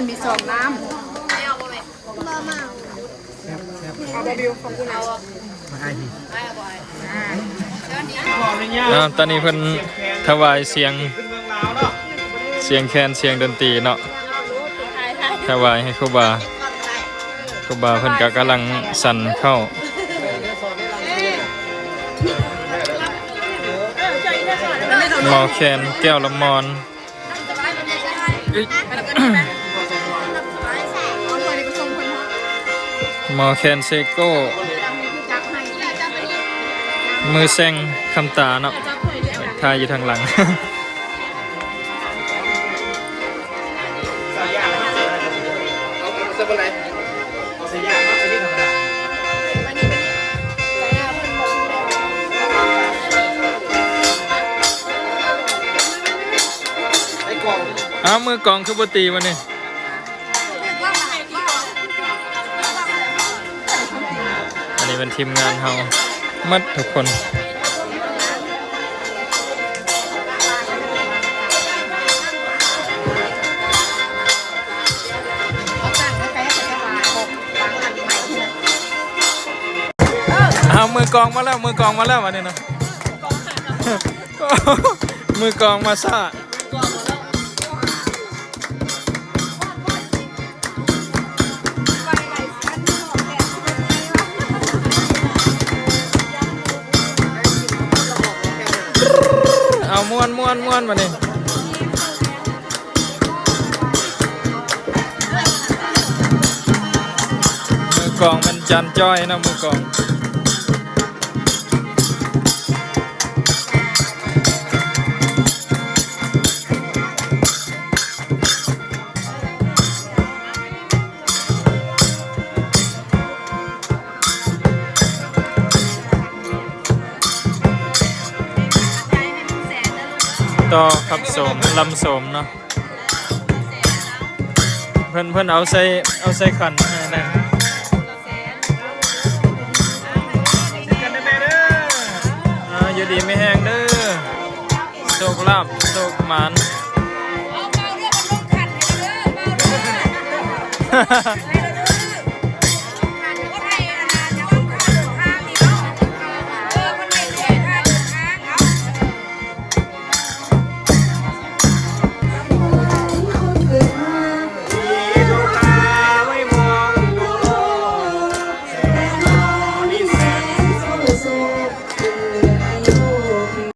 ມີສອງນ້ຳ. ເອົາບໍ່ບິວ ຂອບຄຸນນະ. ອ່າ ຕອນນີ້ເພິ່ນຖວາຍສຽງ ສຽງແຄນ ສຽງດົນຕີເນາະ ຖວາຍໃຫ້ຄູບາ. ຄູບາເພິ່ນກໍກຳລັງສັນເຂົ້າ ໝໍ້ແຄນ ແກ້ວລະມອນ. ໝໍ້ແຄນເຊໂກ້ ມືແຊງຄຳຕາເນາະ ຖ່າຍຢູ່ທາງຫຼັງ. ອ້າວ ມືກອງຄືບໍ່ຕີວະນີ້? ອັນນີ້ເປັນທີມງານເຮົາໝົດທຸກຄົນ. ອ້າວ ມືກອງມາແລ້ວ ມືກອງມາແລ້ວ ອັນນີ້ນະ ມືກອງມາຊ້າ. ເອົາ ມ່ວນໆໆ ບາດນີ້. ມືກອງແມ່ນຈານຈ້ອຍເນາະ ມືກອງ. ຕໍ່ຂັບໂສມ ລຳໂສມເນາະ ເພິ່ນ ເພິ່ນເອົາໃສ່ ເອົາໃສ່ຂັນໃຫ້ນະ. ອ່າ ຢູ່ດີມີແຮງເດີ ໂຊກລາບໂຊກໝານ. ເອົາເບົາເດີ ມັນລົງຂັນໃຫ້ເດີ ເບົາເດີ.